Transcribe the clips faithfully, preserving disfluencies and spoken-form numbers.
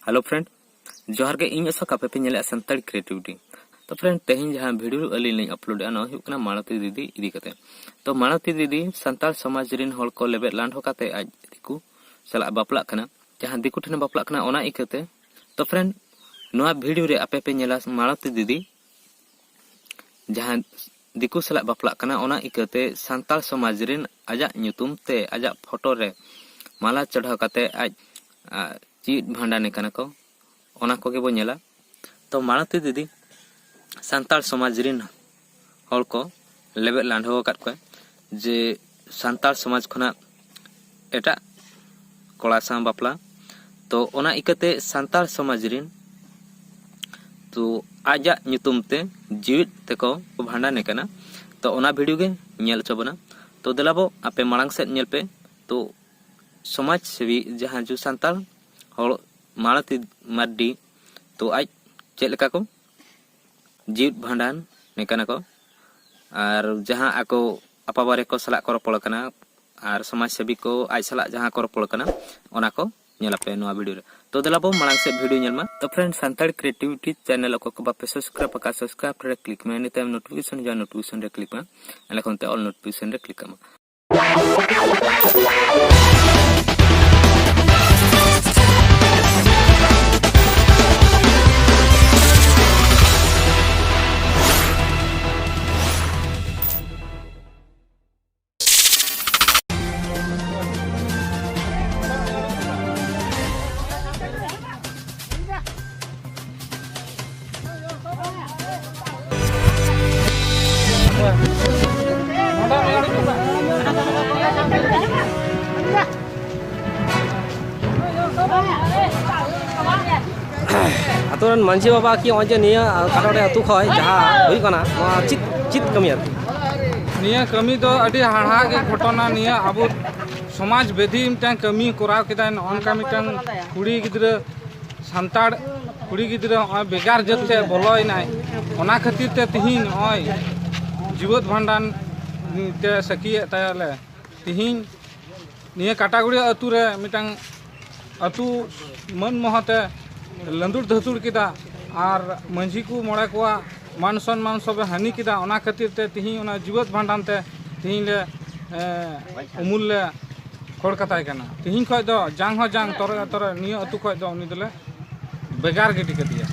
Hello friend, ᱡᱚᱦᱟᱨ ᱜᱮ᱾ ᱤᱧ ᱚᱥᱳᱠ, ᱟᱯᱮ ᱯᱮ ᱧᱮᱞᱮᱫᱼᱟ ᱥᱟᱱᱛᱟᱲᱤ Creativity᱾ ᱛᱚ friend, ᱛᱮᱦᱮᱧ ᱡᱟᱦᱟᱸ video ᱟᱹᱞᱤᱧ ᱞᱤᱧ upload ᱮᱫᱼᱟ, ᱱᱚᱣᱟ ᱦᱩᱭᱩᱜ ᱠᱟᱱᱟ ᱢᱟᱞᱚᱛᱤ ᱫᱤᱫᱤ ᱤᱫᱤ ᱠᱟᱛᱮ᱾ ᱛᱚ ᱢᱟᱞᱚᱛᱤ ᱫᱤᱫᱤ ᱥᱟᱱᱛᱟᱲ ᱥᱚᱢᱟᱡᱽ ᱨᱤᱱ ᱦᱚᱲ ᱠᱚ ᱞᱮᱵᱮᱫ ᱞᱟᱸᱰᱷᱚ ᱠᱟᱛᱮ ᱟᱡ ᱫᱤᱠᱩ ᱥᱟᱞᱟᱜ ᱵᱟᱯᱞᱟᱜ ᱠᱟᱱᱟ, ᱡᱟᱦᱟᱸ ᱫᱤᱠᱩ ᱴᱷᱮᱱᱮ ᱵᱟᱯᱞᱟᱜ ᱠᱟᱱᱟ, ᱚᱱᱟ ᱤᱠᱟᱹᱛᱮ᱾ ᱛᱚ friend, ᱱᱚᱣᱟ video ᱨᱮ ᱟᱯᱮ ᱯᱮ ᱧᱮᱞᱟ ᱢᱟᱞᱚᱛᱤ ᱫᱤᱫᱤ ᱡᱟᱦᱟᱸ ᱫᱤᱠᱩ ᱥᱟᱞᱟᱜ ᱵᱟᱯᱞᱟᱜ ᱠᱟᱱᱟ, ᱚᱱᱟ ᱤᱠᱟᱹᱛᱮ ᱥᱟᱱᱛᱟᱲ ᱥᱚᱢᱟᱡᱽ ᱨᱤᱱ ᱟᱡᱟᱜ ᱧᱩᱛᱩᱢ ᱛᱮ ᱟᱡᱟᱜ ᱯᱷᱳᱴᱳ ᱨᱮ ᱢᱟᱞᱟ ᱪᱚᱲᱦᱟᱣ ᱠᱟᱛᱮ ᱟᱡ, ᱟ, ᱡᱤᱣᱤᱫ ᱵᱷᱟᱸᱰᱟᱱᱮ ᱠᱟᱱᱟ ᱠᱚ, ᱚᱱᱟ ᱠᱚᱜᱮ ᱵᱚ ᱧᱮᱞᱟ᱾ ᱛᱚ ᱢᱟᱞᱚᱛᱤ ᱫᱤᱫᱤ ᱥᱟᱱᱛᱟᱲ ᱥᱚᱢᱟᱡᱽ ᱨᱤᱱ ᱦᱚᱲ ᱠᱚ ᱞᱮᱵᱮᱫ ᱞᱟᱸᱰᱷᱟᱹᱣ ᱟᱠᱟᱫ ᱠᱚᱣᱟ ᱡᱮ ᱥᱟᱱᱛᱟᱲ ᱥᱚᱢᱟᱡᱽ ᱠᱷᱚᱱᱟᱜ ᱮᱴᱟᱜ ᱠᱚᱲᱟ ᱥᱟᱶ ᱵᱟᱯᱞᱟ᱾ ᱛᱚ ᱚᱱᱟ ᱤᱠᱟᱹᱛᱮ ᱥᱟᱱᱛᱟᱲ ᱥᱚᱢᱟᱡᱽ ᱨᱤᱱ ᱛᱚ ᱟᱡᱟᱜ ᱧᱩᱛᱩᱢ ᱛᱮ ᱡᱤᱣᱤᱫ ᱛᱮᱠᱚ ᱵᱷᱟᱸᱰᱟᱱᱮ ᱠᱟᱱᱟ᱾ ᱛᱚ ᱚᱱᱟ video ᱜᱮ ᱧᱮᱞ ᱦᱚᱪᱚ ᱵᱚᱱᱟ᱾ ᱛᱚ ᱫᱮᱞᱟ ᱵᱚ ᱟᱯᱮ ᱢᱟᱲᱟᱝ ᱥᱮᱫ ᱧᱮᱞ ᱯᱮ᱾ ᱛᱚ ᱥᱚᱢᱟᱡᱽ ᱥᱮᱵᱤ ᱡᱟᱦᱟᱸ ᱡᱩ ᱥᱟᱱᱛᱟᱲ ᱦᱚᱲ ᱢᱟᱞᱚᱛᱤ ᱢᱟᱨᱰᱤ, ᱛᱚ ᱟᱡ ᱪᱮᱫ ᱞᱮᱠᱟ ᱠᱚ ᱡᱤᱣᱤᱫ ᱵᱷᱟᱸᱰᱟᱱᱮ ᱠᱟᱱᱟ ᱠᱚ, ᱟᱨ ᱡᱟᱦᱟᱸ ᱟᱠᱚ ᱟᱯᱟᱵᱟᱨᱮ ᱠᱚ ᱥᱟᱞᱟᱜ ᱠᱚ ᱨᱚᱯᱚᱲ ᱠᱟᱱᱟ, ᱟᱨ ᱥᱚᱢᱟᱡᱽ ᱥᱮᱵᱤ ᱠᱚ ᱟᱡ ᱥᱟᱞᱟᱜ ᱡᱟᱦᱟᱸ ᱠᱚ ᱨᱚᱯᱚᱲ ᱠᱟᱱᱟ, ᱚᱱᱟ ᱠᱚ ᱧᱮᱞ ᱟᱯᱮ ᱱᱚᱣᱟ video ᱨᱮ᱾ ᱛᱚ ᱫᱮᱞᱟ ᱵᱚ ᱢᱟᱲᱟᱝ ᱥᱮᱫ video ᱧᱮᱞ ᱢᱟ᱾ ᱛᱚ friend, ᱥᱟᱱᱛᱟᱲᱤ Creativity channel ᱚᱠᱚᱭ ᱠᱚ ᱵᱟᱯᱮ subscribe ᱟᱠᱟᱫ, subscribe ᱨᱮ click ᱢᱮ, ᱤᱱᱟᱹ ᱛᱟᱭᱚᱢ notification ᱦᱤᱡᱩᱜᱼᱟ, notification ᱨᱮ click ᱢᱮ, ᱮᱸᱰᱮᱠᱷᱟᱱ ᱛᱮ all notification ᱨᱮ click ᱠᱟᱜ ᱢᱟ᱾ ᱟᱛᱳ ᱨᱮᱱ ᱢᱟᱹᱡᱷᱤ ᱵᱟᱵᱟ ᱠᱤ ᱱᱚᱜᱼᱚᱭ ᱡᱮ ᱱᱤᱭᱟᱹ ᱠᱟᱴᱟᱲᱮ ᱟᱹᱛᱩ ᱠᱷᱚᱱ ᱡᱟᱦᱟᱸ ᱦᱩᱭᱩᱜ ᱠᱟᱱᱟ, ᱱᱚᱣᱟ ᱪᱮᱫ, ᱪᱮᱫ ᱠᱟᱹᱢᱤ ᱟᱨᱠᱤ? ᱱᱤᱭᱟᱹ ᱠᱟᱹᱢᱤ ᱫᱚ ᱟᱹᱰᱤ ᱦᱟᱦᱟᱲᱟᱜ ᱜᱮ ᱜᱷᱚᱴᱚᱱᱟ᱾ ᱱᱤᱭᱟᱹ ᱟᱵᱚ ᱥᱚᱢᱟᱡᱽ ᱵᱮᱫᱷᱤ ᱢᱤᱫᱴᱟᱝ ᱠᱟᱹᱢᱤ ᱠᱚᱨᱟᱣ ᱠᱮᱫᱟᱭ᱾ ᱱᱚᱜᱼᱚ ᱱᱚᱝᱠᱟ ᱢᱤᱫᱴᱟᱝ ᱠᱩᱲᱤ ᱜᱤᱫᱽᱨᱟᱹ, ᱥᱟᱱᱛᱟᱲ ᱠᱩᱲᱤ ᱜᱤᱫᱽᱨᱟᱹ ᱱᱚᱜᱼᱚᱭ ᱵᱷᱮᱜᱟᱨ ᱡᱟᱹᱛ ᱛᱮ ᱵᱚᱞᱚᱭᱮᱱᱟᱭ᱾ ᱚᱱᱟ ᱠᱷᱟᱹᱛᱤᱨ ᱛᱮ ᱛᱤᱦᱤᱧ ᱱᱚᱜᱼᱚᱭ ᱡᱤᱣᱮᱫ ᱵᱷᱟᱸᱰᱟᱱ ᱛᱮ ᱥᱟᱹᱠᱷᱤᱭᱮᱫ ᱛᱟᱭᱟᱞᱮ᱾ ᱛᱤᱦᱤᱧ ᱱᱤᱭᱟᱹ ᱠᱟᱴᱟᱜᱩᱲᱤᱭᱟᱹ ᱟᱹᱛᱩ ᱨᱮ ᱢᱤᱫᱴᱟᱝ ᱟᱹᱛᱩ ᱢᱟᱹᱱ ᱢᱚᱦᱟᱛᱮ ᱞᱟᱹᱸᱫᱩᱲ ᱫᱷᱟᱹᱛᱩᱲ ᱠᱮᱫᱟ ᱟᱨ ᱢᱟᱹᱡᱷᱤ ᱠᱚ ᱢᱚᱬᱮ ᱠᱚᱣᱟᱜ ᱢᱟᱱ ᱥᱚᱱᱢᱟᱱ ᱥᱚᱵᱮ ᱦᱟᱹᱱᱤ ᱠᱮᱫᱟ᱾ ᱚᱱᱟ ᱠᱷᱟᱹᱛᱤᱨ ᱛᱮ ᱛᱤᱦᱤᱧ ᱚᱱᱟ ᱡᱤᱣᱮᱫ ᱵᱷᱟᱸᱰᱟᱱ ᱛᱮ ᱛᱤᱦᱤᱧ ᱞᱮ, ᱮ, ᱩᱢᱩᱞ ᱞᱮ ᱠᱷᱚᱲ ᱠᱟᱛᱟᱭ ᱠᱟᱱᱟ᱾ ᱛᱤᱦᱤᱧ ᱠᱷᱚᱡ ᱫᱚ ᱡᱟᱝ ᱦᱚᱸ ᱡᱟᱝ, ᱛᱚᱨᱚᱡ ᱦᱚᱸ ᱛᱚᱨᱚᱡ, ᱱᱤᱭᱟᱹ ᱟᱹᱛᱩ ᱠᱷᱚᱡ ᱫᱚ ᱩᱱᱤ ᱫᱚᱞᱮ ᱵᱷᱮᱜᱟᱨ ᱜᱤᱰᱤ ᱠᱟᱫᱮᱭᱟ᱾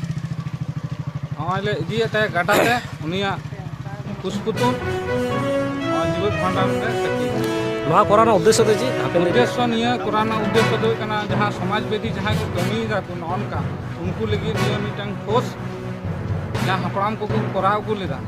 ᱱᱚᱜᱼᱚᱭ ᱞᱮ ᱤᱫᱤᱭᱮᱫ ᱛᱟᱭᱟ ᱜᱟᱰᱟ ᱛᱮ, ᱩᱱᱤᱭᱟᱜ ᱠᱩᱥᱯᱩᱛᱩᱞ ᱱᱚᱣᱟ ᱡᱤᱣᱮᱫ ᱵᱷᱟᱸᱰᱟᱱ ᱨᱮ ᱥᱟᱹᱠᱷᱤ᱾ ᱱᱚᱣᱟ ᱠᱚᱨᱟᱣ ᱨᱮᱱᱟᱜ ᱩᱫᱽᱫᱮᱥᱥᱚ ᱫᱚ ᱪᱮᱫ? ᱦᱟᱯᱮᱱ ᱫᱤᱱ ᱨᱮ? ᱩᱫᱽᱫᱮᱥᱥᱚ ᱱᱤᱭᱟᱹ ᱠᱚᱨᱟᱣ ᱨᱮᱱᱟᱜ ᱩᱫᱽᱫᱮᱥᱥᱚ ᱫᱚ ᱦᱩᱭᱩᱜ ᱠᱟᱱᱟ, ᱡᱟᱦᱟᱸ ᱥᱚᱢᱟᱡᱽ ᱵᱮᱫᱤ ᱡᱟᱦᱟᱸᱭ ᱠᱚ ᱠᱟᱹᱢᱤᱭᱮᱫᱟ ᱠᱚ ᱱᱚᱜᱼᱚ ᱱᱚᱝᱠᱟ, ᱩᱱᱠᱩ ᱞᱟᱹᱜᱤᱫ ᱱᱤᱭᱟᱹ ᱢᱤᱫᱴᱟᱝ ᱴᱷᱳᱥ, ᱡᱟᱦᱟᱸ ᱦᱟᱯᱲᱟᱢ ᱠᱚᱠᱚ ᱠᱚᱨᱟᱣ ᱟᱹᱜᱩ ᱞᱮᱫᱟ,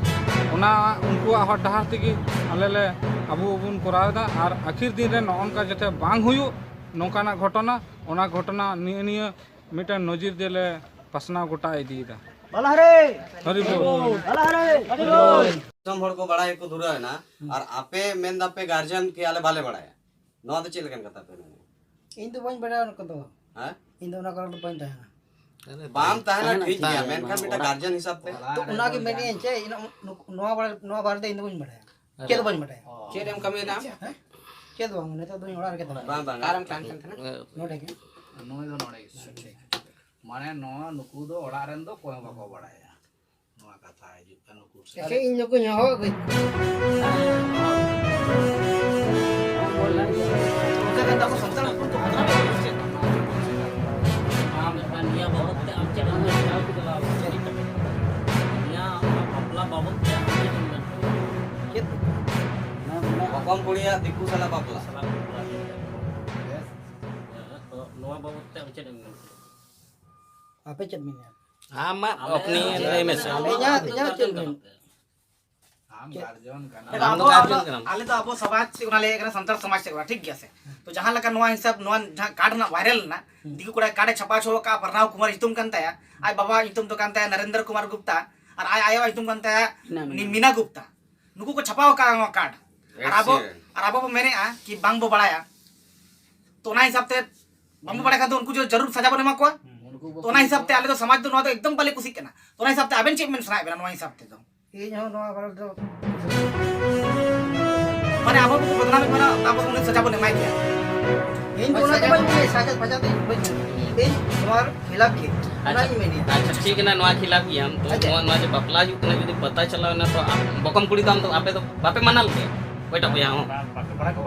ᱚᱱᱟ ᱩᱱᱠᱩᱣᱟᱜ ᱦᱚᱨ ᱰᱟᱦᱟᱨ ᱛᱮᱜᱮ ᱟᱞᱮ ᱞᱮ, ᱟᱵᱚ ᱵᱚᱱ ᱠᱚᱨᱟᱣ ᱮᱫᱟ᱾ ᱟᱨ ᱟᱹᱠᱷᱤᱨ ᱫᱤᱱ ᱨᱮ ᱱᱚᱜᱼᱚ ᱱᱚᱝᱠᱟ ᱡᱟᱛᱮ ᱵᱟᱝ ᱦᱩᱭᱩᱜ, ᱱᱚᱝᱠᱟᱱᱟᱜ ᱜᱷᱚᱴᱚᱱᱟ, ᱚᱱᱟ ᱜᱷᱚᱴᱚᱱᱟ ᱱᱤᱭᱟᱹ, ᱱᱤᱭᱟᱹ ᱢᱤᱫᱴᱟᱝ ᱱᱚᱡᱤᱨ ᱫᱮᱞᱮ ᱯᱟᱥᱱᱟᱣ ᱜᱚᱴᱟ ᱤᱫᱤᱭᱮᱫᱟ᱾ ᱵᱟᱞᱟ ᱦᱟᱨᱮ! ᱦᱟᱨᱤ ᱵᱳᱞ᱾ ᱵᱟᱞᱟ ᱦᱟᱨᱮ! ᱦᱟᱨᱤ ᱵᱳᱞ! ᱫᱤᱥᱚᱢ ᱦᱚᱲ ᱠᱚ ᱵᱟᱲᱟᱭ ᱠᱚ ᱫᱷᱩᱨᱟᱹᱣ ᱮᱱᱟ, ᱟᱨ ᱟᱯᱮ ᱢᱮᱱ ᱫᱟᱯᱮ ᱜᱟᱨᱡᱮᱱ ᱠᱤ ᱟᱞᱮ ᱵᱟᱞᱮ ᱵᱟᱲᱟᱭᱟ? ᱱᱚᱣᱟ ᱫᱚ ᱪᱮᱫ ᱞᱮᱠᱟᱱ ᱠᱟᱛᱷᱟ ᱯᱮ ᱢᱮᱱᱟ? ᱤᱧ ᱫᱚ ᱵᱟᱹᱧ ᱵᱟᱲᱟᱭᱟ ᱚᱱᱟ ᱠᱚᱫᱚ᱾ ᱦᱮᱸ? ᱤᱧ ᱫᱚ ᱚᱱᱟ ᱠᱚᱨᱮ ᱫᱚ ᱵᱟᱹᱧ ᱛᱟᱦᱮᱱᱟ᱾ ᱵᱟᱢ ᱛᱟᱦᱮᱱᱟ ᱛᱟᱦᱮᱱᱟ, ᱴᱷᱤᱠ ᱜᱮᱭᱟ, ᱛᱟᱦᱮᱱᱟ, ᱢᱮᱱᱠᱷᱟᱱ ᱢᱤᱫᱴᱟᱝ ᱵᱟᱲᱟᱭ᱾ ᱜᱟᱨᱡᱮᱱ ᱦᱤᱥᱟᱹᱵ ᱛᱮ᱾ ᱛᱚ ᱚᱱᱟᱜᱮ ᱢᱮᱱᱮᱫ ᱟᱹᱧ ᱪᱮ, ᱤᱧ ᱱᱚ-, ᱱᱚᱣᱟ ᱵᱟᱨᱮ, ᱱᱚᱣᱟ ᱵᱟᱨᱮ ᱛᱮ ᱤᱧ ᱫᱚ ᱵᱟᱹᱧ ᱵᱟᱲᱟᱭᱟ᱾ ᱪᱮᱫ ᱦᱚᱸ ᱵᱟᱹᱧ ᱵᱟᱲᱟᱭᱟ᱾ ᱪᱮᱫ ᱮᱢ ᱠᱟᱹᱢᱤᱭᱮᱫᱟ ᱟᱢ? ᱦᱮᱸ? ᱪᱮᱫ ᱦᱚᱸ ᱵᱟᱝ, ᱱᱤᱛᱚᱜ ᱫᱚᱧ ᱚᱲᱟᱜ ᱨᱮᱜᱮ ᱛᱟᱦᱮᱱᱟ᱾ ᱵᱟᱝ, ᱵᱟᱝ᱾ ᱚᱠᱟᱨᱮᱢ ᱛᱟᱦᱮᱱ ᱠᱟᱱ ᱛᱟᱦᱮᱱᱟ? ᱱᱚᱰᱮ ᱜᱮ᱾ ᱱᱩᱭ ᱫᱚ ᱱᱚᱰᱮ ᱜᱮ᱾ ᱢᱟᱱᱮ ᱱᱚᱣᱟ ᱱᱩᱠᱩ ᱫᱚ ᱚᱲᱟᱜ ᱨᱮᱱ ᱫᱚ ᱚᱠᱚᱭ ᱦᱚᱸ ᱵᱟᱠᱚ ᱵᱟᱲᱟᱭᱟ᱾ ᱱᱚᱣᱟ ᱠᱟᱛᱷᱟ ᱦᱤᱡᱩᱜ ᱠᱟᱱᱟ ᱱᱩᱠᱩ ᱥᱮᱫ᱾ ᱮᱠᱷᱮᱱ ᱤᱧ ᱫᱚᱠᱚ ᱧᱚᱦᱚᱜ ᱟᱹᱜᱩᱧ᱾ ᱚᱱᱠᱟ ᱠᱟᱛᱮ ᱟᱵᱚ ᱥᱟᱱᱛᱟᱲ ᱦᱚᱯᱚᱱ ᱠᱚ ᱵᱚᱫᱱᱟᱢ ᱮᱫᱟ ᱥᱮ ᱪᱮᱫ? ᱟᱢ ᱱᱤᱭᱟᱹ ᱵᱟᱵᱚᱫ ᱛᱮ ᱟᱢ ᱪᱮᱫ ᱮᱢ ᱢᱮᱱ ᱦᱚᱪᱚᱭᱟ? ᱱᱤᱭᱟᱹ ᱵᱟᱯᱞᱟ ᱵᱟᱵᱚᱫ ᱛᱮ ᱟᱢ ᱪᱮᱫ ᱮᱢ ᱢᱮᱱ ᱦᱚᱪᱚᱭᱟ? ᱪᱮᱫ? ᱚᱠᱚᱢ ᱠᱩᱲᱤᱭᱟᱜ ᱫᱤᱠᱩ ᱥᱟᱞᱟᱜ ᱵᱟᱯᱞᱟ᱾ ᱥᱟᱞᱟᱜ ᱵᱟᱯᱞᱟ᱾ ᱛᱚ ᱱᱚᱣᱟ ᱵᱟᱵᱚᱫ ᱛᱮ ᱟᱢ ᱪᱮᱫ ᱮᱢ ᱢᱮᱱ ᱦᱚᱪᱚᱭᱟ? ᱟᱯᱮ ᱪᱮᱫ ᱢᱮᱱᱟ? ᱟᱢᱟᱜ ᱟᱞᱮ opinion ᱞᱟᱹᱭ ᱢᱮᱥᱮ᱾ ᱟᱞᱮ ᱤᱧᱟᱹᱜ, ᱤᱧᱟᱹᱜ ᱪᱮᱫ ᱢᱮᱱ? ᱟᱢ ᱪᱮᱫ? ᱜᱟᱨᱡᱚᱱ ᱠᱟᱱᱟ᱾ ᱟᱢ ᱫᱚ ᱟᱵᱚ, ᱜᱟᱨᱡᱮᱱ ᱟᱵᱚ, ᱠᱟᱱᱟᱢ᱾ ᱟᱞᱮ ᱫᱚ ᱟᱵᱚ ᱥᱚᱢᱟᱡᱽ ᱪᱮᱫ ᱠᱟᱱᱟ ᱞᱟᱹᱭ ᱠᱟᱱᱟ, ᱥᱟᱱᱛᱟᱲ ᱥᱚᱢᱟᱡᱽ ᱪᱮᱫ ᱠᱟᱱᱟ, ᱴᱷᱤᱠ ᱜᱮᱭᱟ ᱥᱮ? ᱛᱚ ᱡᱟᱦᱟᱸ ᱞᱮᱠᱟ ᱱᱚᱣᱟ ᱦᱤᱥᱟᱹᱵ, ᱱᱚᱣᱟ ᱡᱟᱦᱟᱸ ᱠᱟᱨᱰ ᱨᱮᱱᱟᱜ viral ᱞᱮᱱᱟ, ᱦᱩᱸ᱾ ᱫᱤᱠᱩ ᱠᱚᱲᱟ ᱠᱟᱨᱰ ᱮ ᱪᱷᱟᱯᱟ ᱦᱚᱪᱚ ᱟᱠᱟᱫ, ᱯᱨᱚᱬᱚᱵ ᱠᱩᱢᱟᱨ ᱧᱩᱛᱩᱢ ᱠᱟᱱ ᱛᱟᱭᱟ, ᱟᱡ ᱵᱟᱵᱟᱣᱟᱜ ᱧᱩᱛᱩᱢ ᱫᱚ ᱠᱟᱱ ᱛᱟᱭᱟ ᱱᱚᱨᱮᱱᱫᱨᱚ ᱠᱩᱢᱟᱨ ᱜᱩᱯᱛᱟ, ᱟᱨ ᱟᱡ ᱟᱭᱳᱣᱟᱜ ᱧᱩᱛᱩᱢ ᱠᱟᱱ ᱛᱟᱭᱟ ᱢᱤᱱᱟ, ᱩᱱᱤ ᱢᱤᱱᱟ᱾ ᱢᱤᱱᱟ ᱜᱩᱯᱛᱟ᱾ ᱱᱩᱠᱩ ᱠᱚ ᱪᱷᱟᱯᱟ ᱟᱠᱟᱫ ᱱᱚᱣᱟ ᱠᱟᱨᱰ᱾ ᱟᱨ ᱟᱵᱚ, ᱮᱠᱥᱤᱰᱮᱱᱴ᱾ ᱟᱨ ᱟᱵᱚ ᱵᱚ ᱢᱮᱱᱮᱫᱼᱟ ᱠᱤ ᱵᱟᱝ ᱵᱚ ᱵᱟᱲᱟᱭᱟ᱾ ᱛᱚ ᱚᱱᱟ ᱦᱤᱥᱟᱵ ᱛᱮ ᱵᱟᱝ ᱵᱚ ᱵᱟᱲᱟᱭ ᱠᱷᱟᱱ ᱫᱚ ᱩᱱᱠᱩ ᱡᱚ-, ᱡᱟᱹᱨᱩᱲ ᱥᱟᱡᱟ ᱵᱚᱱ ᱮᱢᱟ ᱠᱚᱣᱟ᱾ ᱦᱩᱸ, ᱩᱱᱠᱩ ᱠᱚ ᱛᱚ ᱚᱱᱟ ᱦᱤᱥᱟᱵ ᱛᱮ ᱟᱞᱮ ᱫᱚ ᱥᱚᱢᱟᱡᱽ ᱫᱚ ᱱᱚᱣᱟ ᱫᱚ ᱮᱠᱫᱚᱢ ᱵᱟᱞᱮ ᱠᱩᱥᱤᱜ ᱠᱟᱱᱟ᱾ ᱛᱚ ᱚᱱᱟ ᱦᱤᱥᱟᱵ ᱛᱮ ᱟᱵᱮᱱ ᱪᱮᱫ ᱢᱮᱱ ᱥᱟᱱᱟᱭᱮᱫ ᱵᱮᱱᱟ ᱱᱚᱣᱟ ᱦᱤᱥᱟᱵ ᱛᱮᱫᱚ? ᱤᱧ ᱦᱚᱸ ᱱᱚᱣᱟ ᱵᱟᱨᱮ ᱫᱚ ᱢᱟᱱᱮ ᱟᱵᱚ ᱠᱚ ᱵᱚᱫᱱᱟᱢᱮᱫ ᱵᱚᱱᱟ, ᱛᱟᱵᱚ ᱩᱱᱤ ᱥᱟᱡᱟ ᱵᱚᱱ ᱮᱢᱟᱭ ᱜᱮᱭᱟ᱾ ᱤᱧ ᱫᱚ ᱚᱱᱟ ᱫᱚ ᱵᱟᱹᱧ ᱢᱮᱱᱟ, ᱥᱟᱡᱟᱣ ᱯᱷᱟᱡᱟᱣ ᱫᱚ ᱤᱧ ᱵᱟᱹᱧ ᱢᱮᱱᱟ᱾ ᱤᱧ ᱱᱚᱣᱟ ᱠᱷᱤᱞᱟᱯ ᱜᱮ, ᱚᱱᱟᱧ ᱢᱮᱱᱮᱫᱼᱟ᱾ ᱟᱪᱪᱷᱟ, ᱴᱷᱤᱠ ᱦᱮᱱᱟᱜ, ᱱᱚᱣᱟ ᱠᱷᱤᱞᱟᱯ ᱜᱮᱭᱟᱢ᱾ ᱛᱚ ᱟᱪᱪᱷᱟ᱾ ᱱᱚᱣᱟ, ᱱᱚᱣᱟ ᱡᱮ ᱵᱟᱯᱞᱟ ᱦᱩᱭᱩᱜ ᱠᱟᱱᱟ, ᱡᱩᱫᱤ ᱯᱟᱛᱟ ᱪᱟᱞᱟᱣ ᱮᱱᱟ, ᱛᱚ ᱟᱢ ᱵᱚᱠᱚᱢ ᱠᱩᱲᱤ ᱫᱚ ᱟᱢ ᱫᱚ ᱟᱯᱮ ᱫᱚ ᱵᱟᱯᱮ ᱢᱟᱱᱟᱣ ᱞᱮᱫᱟ? ᱚᱠᱚᱭᱴᱟᱜ ᱵᱚᱭᱦᱟ ᱦᱚᱸ?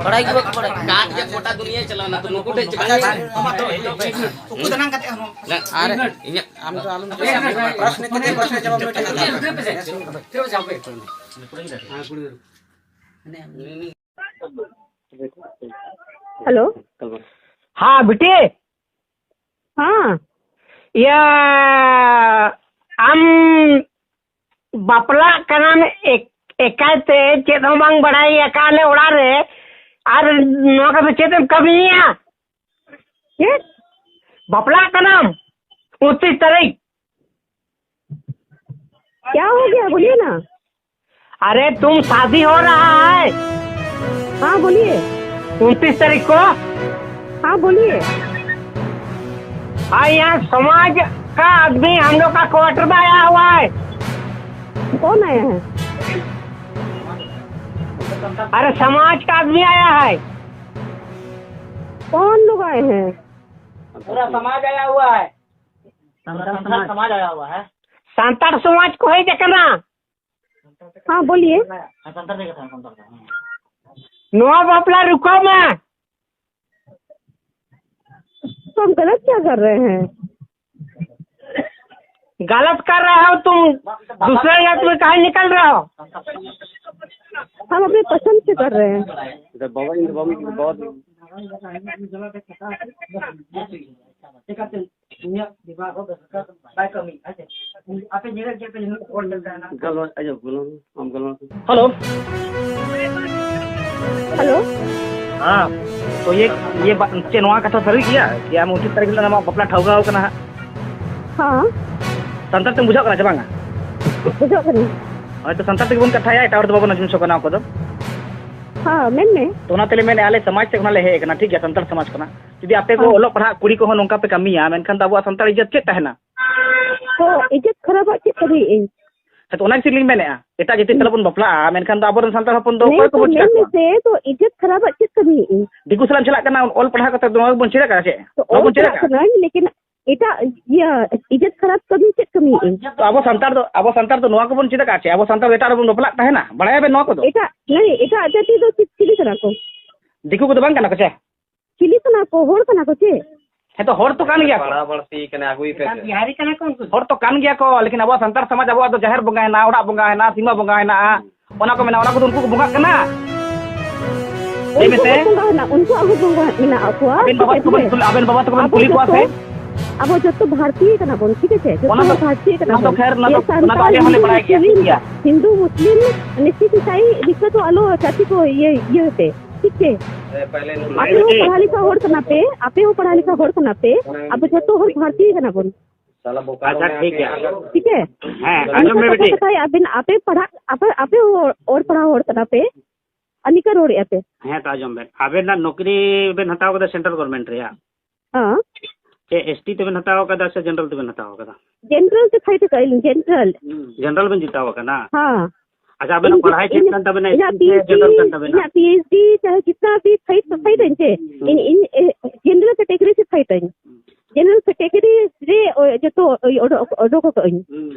ᱵᱟᱲᱟᱭ ᱜᱮ ᱵᱟᱠᱚ ᱵᱟᱲᱟᱭᱟ᱾ ᱠᱟᱴ ᱜᱮ ᱜᱚᱴᱟ ᱫᱩᱱᱤᱭᱟᱹ ᱪᱟᱞᱟᱣ ᱮᱱᱟ, ᱛᱚ ᱱᱩᱠᱩ ᱴᱷᱮᱡ ᱪᱮᱠᱟ? ᱟᱪᱪᱷᱟ, ᱟᱪᱪᱷᱟ, ᱟᱢᱟᱜ ᱫᱚ ᱤᱧ ᱫᱚ ᱩᱠᱩ ᱫᱟᱱᱟᱝ ᱠᱟᱛᱮ ᱦᱚᱸ᱾ ᱟᱨ ᱤᱧᱟᱹᱜ ᱟᱢ ᱫᱚ ᱟᱞᱚᱢ ᱯᱨᱚᱥᱱᱚ ᱠᱟᱛᱮ ᱯᱨᱚᱥᱱᱚ ᱡᱟᱵᱟᱵ ᱢᱮ᱾ ᱦᱮᱞᱳ᱾ ᱦᱮᱸ ᱵᱤᱴᱤ᱾ ᱦᱮᱸ᱾ ᱤᱭᱟᱹ, ᱟᱢ ᱵᱟᱯᱞᱟᱜ ᱠᱟᱱᱟᱢ, ᱮᱠ- ᱮᱠᱟᱭᱛᱮ ᱪᱮᱫ ᱦᱚᱸ ᱵᱟᱝ ᱵᱟᱲᱟᱭ ᱟᱠᱟᱫ ᱞᱮ ᱚᱲᱟᱜ ᱨᱮ, ᱟᱨ ᱱᱚᱣᱟ ᱠᱚᱫᱚ ᱪᱮᱫ ᱮᱢ ᱠᱟᱹᱢᱤᱭᱮᱫᱼᱟ? ᱪᱮᱫ? ᱵᱟᱯᱞᱟᱜ ᱠᱟᱱᱟᱢ ᱩᱱᱛᱤᱥ ᱛᱟᱹᱨᱤᱠᱷ᱾ क्या हो गया? बोलिए ना। अरे, तुम शादी हो रहा है? हाँ, बोलिए। उनतीस तारीख को? हाँ, बोलिए। हाँ, यहाँ समाज का आदमी हम लोग का क्वार्टर में आया हुआ है। कौन आया है? अरे, समाज का आदमी आया है। कौन लोग आए हैं? पूरा समाज आया हुआ है। संताल समाज। समाज आया हुआ है। ᱥᱟᱱᱛᱟᱲ ᱥᱚᱢᱟᱡᱽ ᱠᱚ ᱦᱮᱡ ᱟᱠᱟᱱᱟ᱾ ᱦᱮᱸ, ᱵᱳᱞᱤᱭᱮ᱾ ᱦᱮᱸ, ᱥᱟᱱᱛᱟᱲ ᱛᱮᱜᱮ ᱠᱟᱛᱷᱟ, ᱥᱟᱱᱛᱟᱲ ᱛᱮ, ᱦᱮᱸ᱾ ᱱᱚᱣᱟ ᱵᱟᱯᱞᱟ ᱨᱩᱠᱟᱹᱣ ᱢᱮ᱾ तो हम गलत क्या कर रहे हैं? गलत कर रहे हो तुम, दूसरे जात में कहाँ निकल रहे हो? हम अपनी पसंद से कर रहे हैं। इधर बाबा, इधर बाबा, बाबा। ᱩᱱᱤᱭᱟᱜ ᱵᱤᱵᱟᱦ ᱦᱚᱸ ᱫᱚᱨᱠᱟᱨ ᱵᱟᱭ ᱠᱟᱹᱢᱤ, ᱦᱮᱸ ᱥᱮ? ᱟᱯᱮ ᱧᱮᱞᱮᱫ ᱜᱮᱭᱟ ᱯᱮ, ᱱᱩᱱᱟᱹᱜ ᱦᱚᱲ ᱞᱮᱠᱟ ᱦᱮᱱᱟᱜ ᱠᱚᱣᱟ᱾ ᱜᱟᱞᱢᱟᱨᱟᱣ, ᱟᱸᱡᱚᱢ, ᱜᱟᱞᱢᱟᱨᱟᱣ, ᱟᱸᱡᱚᱢ᱾ ᱦᱮᱞᱳ᱾ ᱦᱮᱞᱳ᱾ ᱦᱮᱸ, ᱛᱚ ᱤᱭᱟᱹ, ᱤᱭᱟᱹ ᱵᱟ-, ᱪᱮᱫ ᱱᱚᱣᱟ ᱠᱟᱛᱷᱟ ᱥᱟᱹᱨᱤ ᱜᱮᱭᱟ? ᱡᱮ ᱟᱢ ᱩᱱᱛᱤᱥ ᱛᱟᱹᱨᱤᱠᱷ ᱦᱤᱞᱳᱜ ᱟᱢᱟᱜ ᱵᱟᱯᱞᱟ ᱴᱷᱟᱹᱣᱠᱟᱹ ᱟᱠᱟᱱᱟ ᱦᱟᱸᱜ? ᱦᱮᱸ᱾ ᱥᱟᱱᱛᱟᱲ ᱛᱮᱢ ᱵᱩᱡᱷᱟᱹᱜ ᱠᱟᱱᱟ ᱪᱮ ᱵᱟᱝᱟ? ᱵᱩᱡᱷᱟᱹᱜ ᱠᱟᱹᱱᱟᱹᱧ᱾ ᱦᱳᱭ, ᱛᱚ ᱥᱟᱱᱛᱟᱲ ᱛᱮᱜᱮ ᱵᱚᱱ ᱠᱟᱛᱷᱟᱭᱟ, ᱮᱴᱟᱜ ᱦᱚᱲ ᱫᱚ ᱵᱟᱵᱚᱱ ᱟᱸᱡᱚᱢ ᱦᱚᱪᱚ ᱠᱟᱱᱟ ᱚᱠᱚᱭ ᱫᱚ᱾ ᱦᱮᱸ, ᱢᱮᱱ ᱢᱮ᱾ ᱛᱚ ᱚᱱᱟ ᱛᱮᱞᱮ ᱢᱮᱱᱮᱫᱼᱟ, ᱟᱞᱮ ᱥᱚᱢᱟᱡᱽ ᱥᱮᱫ ᱠᱷᱚᱱᱟᱜ ᱞᱮ ᱦᱮᱡ ᱟᱠᱟᱱᱟ, ᱴᱷᱤᱠ ᱜᱮᱭᱟ, ᱥᱟᱱᱛᱟᱲ ᱥᱚᱢᱟᱡᱽ ᱠᱷᱚᱱᱟᱜ᱾ ᱡᱩᱫᱤ ᱟᱯᱮ ᱠᱚ ᱦᱮᱸ᱾ ᱚᱞᱚᱜ ᱯᱟᱲᱦᱟᱜ ᱠᱩᱲᱤ ᱠᱚᱦᱚᱸ ᱱᱚᱝᱠᱟ ᱯᱮ ᱠᱟᱹᱢᱤᱭᱟ, ᱢᱮᱱᱠᱷᱟᱱ ᱫᱚ ᱟᱵᱚᱣᱟᱜ ᱥᱟᱱᱛᱟᱲ ᱤᱡᱽᱡᱚᱛ ᱪᱮᱫ ᱛᱟᱦᱮᱱᱟ? ᱛᱚ ᱤᱡᱽᱡᱚᱛ ᱠᱷᱟᱨᱟᱯᱟᱜ ᱪᱮᱫ ᱠᱟᱹᱢᱤᱭᱮᱫ ᱟᱹᱧ? ᱦᱮᱸ, ᱛᱚ ᱚᱱᱟ ᱜᱮᱥᱮ ᱞᱤᱧ ᱢᱮᱱᱮᱫᱼᱟ, ᱮᱴᱟᱜ ᱡᱟᱹᱛᱤ ᱥᱟᱞᱟᱜ ᱵᱚᱱ ᱵᱟᱯᱞᱟᱜᱼᱟ, ᱢᱮᱱᱠᱷᱟᱱ ᱫᱚ ᱟᱵᱚᱨᱮᱱ ᱥᱟᱱᱛᱟᱲ ᱦᱚᱯᱚᱱ ᱫᱚ ᱚᱠᱚᱭ ᱠᱚᱵᱚᱱ ᱪᱮᱫ ᱟᱠᱚᱣᱟ? ᱢᱮᱱ ᱢᱮᱥᱮ, ᱛᱚ ᱤᱡᱽᱡᱚᱛ ᱠᱷᱟᱨᱟᱯᱟᱜ ᱪᱮᱫ ᱠᱟᱹᱢᱤᱭᱮᱫ ᱟᱹᱧ? ᱫᱤᱠᱩ ᱥᱟᱞᱟᱜ ᱮᱢ ᱪᱟᱞᱟᱜ ᱠᱟᱱᱟ, ᱚᱞ ᱯᱟᱲᱦᱟᱣ ᱠᱟᱛᱮ ᱫᱚ ᱱᱚᱣᱟ ᱜᱮᱵᱚᱱ ᱪᱮᱫ ᱟᱠᱟᱫᱼᱟ ᱪᱮᱫ? ᱛᱚ ᱵᱟᱵᱚᱱ ᱚᱞ ᱪᱮᱫ ᱯᱟᱲᱦᱟᱜ ᱟᱠᱟᱫᱼᱟ? ᱠᱟᱹᱱᱟᱹᱧ, ᱞᱮᱠᱤᱱ ᱮᱴᱟᱜ, ᱤᱭᱟᱹ, ᱤᱡᱽᱡᱚᱛ ᱠᱷᱟᱨᱟᱯ ᱠᱟᱹᱢᱤ ᱪᱮᱫ ᱠᱟᱹᱢᱤᱭᱮᱫ ᱟᱹᱧ? ᱛᱚ ᱟᱵᱚ ᱥᱟᱱᱛᱟᱲ ᱫᱚ, ᱟᱵᱚ ᱥᱟᱱᱛᱟᱲ ᱫᱚ ᱱᱚᱣᱟ ᱠᱚᱵᱚᱱ ᱪᱮᱫ ᱟᱠᱟᱫᱼᱟ ᱪᱮᱫ? ᱟᱵᱚ ᱥᱟᱱᱛᱟᱲ ᱫᱚ ᱮᱴᱟᱜ ᱨᱮᱵᱚᱱ ᱵᱟᱯᱞᱟᱜ ᱛᱟᱦᱮᱱᱟ, ᱵᱟᱲᱟᱭᱟᱵᱮᱱ ᱱᱚᱣᱟ ᱠᱚᱫᱚ? ᱮᱴᱟᱜ, ᱱᱟᱹᱭ, ᱮᱴᱟᱜ ᱡᱟᱹᱛᱤ ᱫᱚ ᱪᱮᱫ, ᱪᱤᱞᱤ ᱠᱟᱱᱟ ᱠᱚ? ᱫᱤᱠᱩ ᱠᱚᱫᱚ ᱵᱟᱝ ᱠᱟᱱᱟ ᱠᱚ ᱪᱮ? ᱪᱤᱞᱤ ᱠᱟᱱᱟ ᱠᱚ? ᱦᱚᱲ ᱠᱟᱱᱟ ᱠᱚ ᱪᱮ? ᱦᱮᱸ, ᱛᱚ ᱦᱚᱲ ᱛᱚ ᱠᱟᱱ ᱜᱮᱭᱟ ᱠᱚ᱾ ᱯᱟᱲᱦᱟᱣ ᱵᱟᱹᱲᱛᱤ ᱠᱟᱱᱟ, ᱟᱹᱜᱩᱭ ᱯᱮ ᱥᱮ᱾ ᱦᱚᱲ ᱛᱚ ᱠᱟᱱ ᱜᱮᱭᱟ ᱠᱚ, ᱞᱮᱠᱤᱱ ᱟᱵᱚᱣᱟᱜ ᱥᱟᱱᱛᱟᱲ ᱥᱚᱢᱟᱡᱽ, ᱟᱵᱚᱣᱟᱜ ᱫᱚ ᱡᱟᱦᱮᱨ ᱵᱚᱸᱜᱟ ᱦᱮᱱᱟᱜᱼᱟ, ᱚᱲᱟᱜ ᱵᱚᱸᱜᱟ ᱦᱮᱱᱟᱜᱼᱟ, ᱥᱤᱢᱟᱹ ᱵᱚᱸᱜᱟ ᱦᱮᱱᱟᱜᱼᱟ, ᱚᱱᱟ ᱠᱚ ᱢᱮᱱᱟᱜᱼᱟ, ᱚᱱᱟ ᱠᱚᱫᱚ ᱩᱱᱠᱩ ᱠᱚ ᱵᱚᱸᱜᱟᱜ ᱠᱟᱱᱟ? ᱞᱟᱹᱭ ᱩᱱᱠᱩ ᱢᱮᱥᱮ᱾ ᱦᱚᱸ ᱵᱚᱸᱜᱟ ᱦᱮᱱᱟᱜ, ᱩᱱᱠᱩᱣᱟᱜ ᱦᱚᱸ ᱵᱚᱸᱜᱟ ᱢᱮᱱᱟᱜ ᱠᱚᱣᱟ᱾ ᱟᱵᱮᱱ ᱵᱟᱵᱟ ᱛᱟᱠᱚ ᱵᱮᱱ ᱠᱩᱞᱤ, ᱟᱵᱮᱱ ᱵᱟᱵᱟ ᱛᱟᱠᱚ ᱵᱮᱱ ᱟᱵᱚ ᱠᱩᱞᱤ ᱠᱚᱣᱟ ᱡᱚᱛᱚ, ᱥᱮ? ᱟᱵᱚ ᱡᱚᱛᱚ ᱵᱷᱟᱨᱛᱤᱭᱚ ᱠᱟᱱᱟ ᱵᱚᱱ, ᱴᱷᱤᱠ ᱟᱪᱷᱮ? ᱡᱚᱛᱚ ᱚᱱᱟ ᱫᱚ, ᱦᱚᱲ ᱵᱷᱟᱨᱛᱤᱭᱚ ᱠᱟᱱᱟ ᱚᱱᱟ ᱫᱚ ᱵᱚᱱ᱾ ᱠᱷᱮᱨ, ᱚᱱᱟ ᱤᱭᱟᱹ ᱫᱚ, ᱚᱱᱟ ᱫᱚ ᱥᱟᱱᱛᱟᱲ, ᱟᱞᱮ ᱦᱚᱸᱞᱮ ᱦᱤᱱᱫᱩ, ᱵᱟᱲᱟᱭ ᱜᱮᱭᱟ, ᱴᱷᱤᱠ ᱢᱩᱥᱞᱤᱢ, ᱜᱮᱭᱟ᱾ ᱦᱤᱱᱫᱩ, ᱢᱩᱥᱞᱤᱢ, ᱱᱤᱥᱪᱤᱛ ᱤᱥᱟᱭ, ᱱᱤᱥᱪᱤᱛ ᱟᱞᱚ ᱡᱟᱹᱛᱤ ᱠᱚ ᱤᱭᱟᱹ, ᱤᱭᱟᱹ ᱯᱮ, ᱴᱷᱤᱠ ᱪᱮ? ᱟᱯᱮ ᱦᱚᱸ ᱯᱟᱲᱦᱟ ᱞᱮᱠᱷᱟ ᱦᱚᱲ ᱠᱟᱱᱟ ᱯᱮ, ᱟᱯᱮ ᱦᱚᱸ ᱯᱟᱲᱦᱟ ᱞᱮᱠᱷᱟ ᱦᱚᱲ ᱠᱟᱱᱟ ᱯᱮ, ᱟᱵᱚ ᱡᱚᱛᱚ ᱦᱚᱲ ᱵᱷᱟᱨᱛᱤᱭᱚ ᱠᱟᱱᱟ ᱵᱚᱱ᱾ ᱟᱪᱪᱷᱟ, ᱴᱷᱤᱠ ᱜᱮᱭᱟ᱾ ᱴᱷᱤᱠ ᱜᱮᱭᱟ? ᱦᱮᱸ, ᱚᱱᱟ ᱟᱸᱡᱚᱢ ᱢᱮ ᱠᱟᱛᱷᱟ ᱵᱤᱴᱤ᱾ ᱠᱟᱛᱷᱟᱭ ᱟᱵᱮᱱ, ᱟᱯᱮ ᱯᱟᱲᱦᱟᱜ, ᱟᱯᱮ, ᱟᱯᱮ ᱦᱚᱸ ᱚᱞ ᱯᱟᱲᱦᱟᱣ ᱦᱚᱲ ᱠᱟᱱᱟ ᱯᱮ, ᱟᱨ ᱱᱤᱝᱠᱟᱹ ᱨᱚᱲᱮᱫᱼᱟ ᱯᱮ᱾ ᱦᱮᱸ, ᱛᱚ ᱟᱸᱡᱚᱢ ᱵᱮᱱ᱾ ᱟᱵᱮᱱᱟᱜ ᱱᱚᱠᱨᱤ ᱵᱮᱱ ᱦᱟᱛᱟᱣ ᱠᱟᱫᱟ central government ᱨᱮᱭᱟᱜ? ᱦᱮᱸ᱾ ᱪᱮᱫ ST ᱛᱮᱵᱮᱱ ᱦᱟᱛᱟᱣ ᱠᱟᱫᱟ ᱥᱮ general ᱛᱮᱵᱮᱱ ᱦᱟᱛᱟᱣ ᱠᱟᱫᱟ? General ᱛᱮ fight ᱟᱠᱟᱫ ᱟᱹᱞᱤᱧ, general᱾ General ᱵᱮᱱ ᱡᱤᱛᱟᱹᱣ ᱟᱠᱟᱱᱟ? ᱦᱮᱸ᱾ ᱟᱪᱪᱷᱟ, ᱟᱵᱮᱱᱟᱜ ᱤᱧ ᱯᱟᱲᱦᱟᱭ ᱪᱮᱫ ᱤᱧᱟᱹᱜ, ᱠᱟᱱ ᱛᱟᱵᱮᱱᱟ, ᱤᱧᱟᱹᱜ ST ᱥᱮ general ᱠᱟᱱ ᱛᱟᱵᱮᱱᱟ? ᱤᱧᱟᱹᱜ PhD ᱪᱟᱦᱮ ᱡᱤᱛᱱᱟ ᱵᱷᱤ fight, fight ᱟᱹᱧ ᱪᱮ, ᱦᱩᱸ᱾ ᱤᱧ, ᱤᱧ, ᱮ, general category ᱥᱮ fight ᱟᱹᱧ᱾ General category ᱨᱮ, ᱚ, ᱡᱚᱛᱚ, ᱚ, ᱚᱰᱚᱠ, ᱚᱰᱚᱠ ᱟᱠᱟᱜ ᱟᱹᱧ᱾